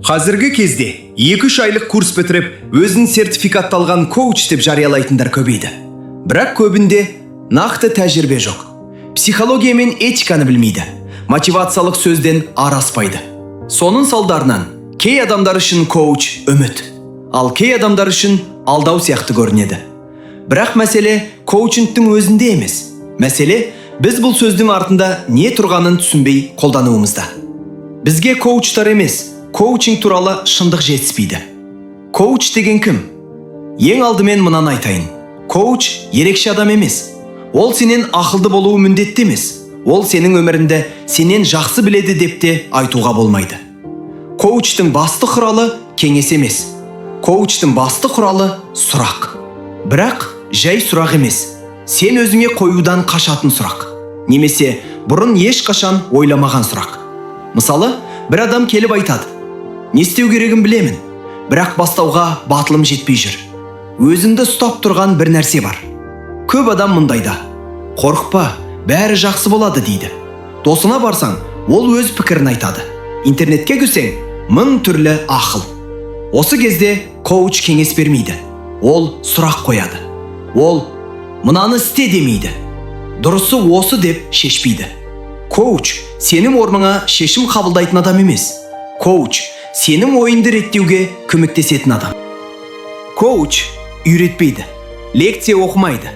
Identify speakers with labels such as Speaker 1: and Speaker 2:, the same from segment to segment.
Speaker 1: Қазіргі кезде 2-3 айлық курс бітіріп, өзін сертификатталған коуч деп жариялайтындар көбейді. Бірақ көбінде нақты тәжірибе жоқ. Психология мен этиканы білмейді. Мотивациялық сөзден ары аспайды. Соның салдарынан кей адамдар үшін коуч үміт, ал кей адамдар үшін алдау сияқты көрінеді. Бірақ мәселе коучингтің өзінде емес. Мәселе біз бұл сөздің артында не тұрғанын түсінбей қолдануымызда. Бізге коучтар емес, коучинг туралы шындық жетіспейді. Коуч деген кім? Ең алдымен мынаны айтайын. Коуч ерекше адам емес. Ол сенен ақылды болуы міндетті емес. Ол сенің өміріңді сенен жақсы біледі деп те айтуға болмайды. Коучтың басты құралы кеңес емес. Коучтың басты құралы сұрақ. Бірақ жай сұрақ емес. Сен өзіңе қоюдан қашатын сұрақ. Немесе бұрын ешқашан ойламаған сұрақ. Мысалы, бір адам келіп айтады: «Не істеу керегін білемін, бірақ бастауға батылым жетпей жүр. Өзімді ұстап тұрған бір нәрсе бар». Көп адам мұндайда: «Қорықпа, бәрі жақсы болады», – дейді. Досына барсаң, ол өз пікірін айтады. Интернетке кірсең, мың түрлі ақыл. Осы кезде коуч кеңес бермейді. Ол сұрақ қояды. Ол «мынаны істе» демейді. Дұрысы осы деп шешпейді. Коуч сенің орныңа шешім қабылдайтын адам емес. Коуч сенің ойыңды реттеуге көмектесетін адам. Коуч үйретпейді, лекция оқымайды,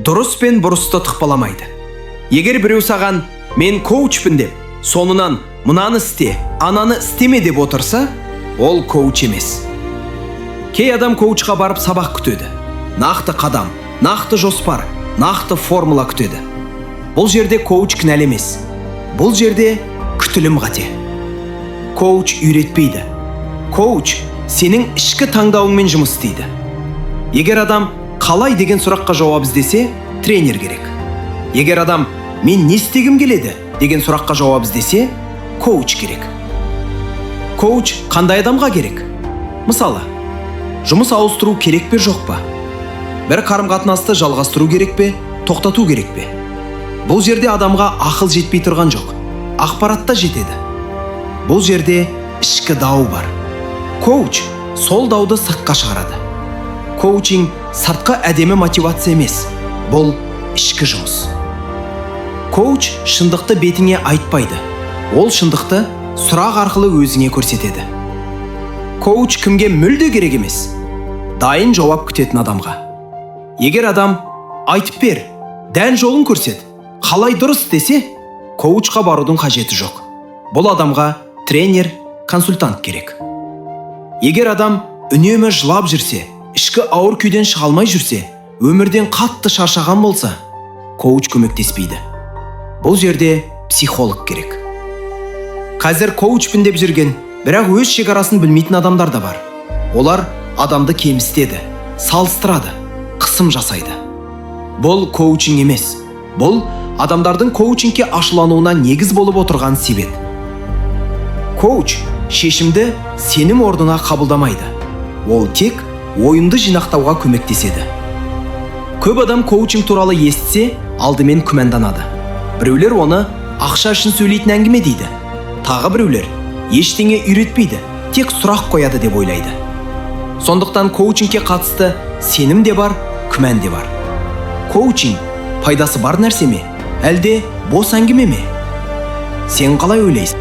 Speaker 1: дұрыс пен бұрысты тықпаламайды. Егер біреу саған «мен коучпын» деп, соңынан «мынаны істе, ананы істеме» деп отырса, ол коуч емес. Кей адам коучқа барып сабақ күтеді. Нақты қадам, нақты жоспар, нақты формула күтеді. Бұл жерде коуч кінәлі емес. Бұл жерде күтілім қате. Коуч үйретпейді. Коуч сенің ішкі таңдауыңмен жұмыс істейді. Егер адам «қалай» деген сұраққа жауап іздесе, тренер керек. Егер адам «мен не істегім келеді» деген сұраққа жауап іздесе, коуч керек. Коуч қандай адамға керек? Мысалы, жұмыс ауыстыру керек пе, жоқ па? Бір қарым-қатынасты жалғастыру керек пе, тоқтату керек пе? Бұл жерде адамға ақыл жетпей тұрған жоқ, ақпарат та жетеді. Бұл жерде ішкі дау бар. Коуч сол дауды сыртқа шығарады. Коучинг сыртқы әдемі мотивация емес, бұл ішкі жұмыс. Коуч шындықты бетіңе айтпайды. Ол шындықты сұрақ арқылы өзіңе көрсетеді. Коуч кімге мүлде керек емес? Дайын жауап күтетін адамға. Егер адам «айтып бер, дәл жолын көрсет, қалай дұрыс» десе, коучқа барудың қажеті жоқ. Бұл адамға тренер, консультант керек. Егер адам үнемі жылап жүрсе, ішкі ауыр күйден шыға алмай жүрсе, өмірден қатты шаршаған болса, коуч көмектеспейді. Бұл жерде психолог керек. Қазір коучпын деп жүрген, бірақ өз шекарасын білмейтін адамдар да бар. Олар адамды кемсітеді, салыстырады, қысым жасайды. Бұл коучинг емес. Бұл адамдардың коучингке ашулануына негіз болып отырған себеп. Коуч шешімді сенің орныңа қабылдамайды. Ол тек ойынды жинақтауға көмектеседі. Көп адам коучинг туралы естісе, алдымен күмәнданады. Біреулер оны ақша үшін сөйлейтін әңгіме дейді. Тағы біреулер ештеңе үйретпейді, тек сұрақ қояды деп ойлайды. Сондықтан коучингке қатысты сенім де бар, күмән де бар. Коучинг пайдасы бар нәрсе ме, әлде бос әңгіме ме? Сен қалай ойлайсың?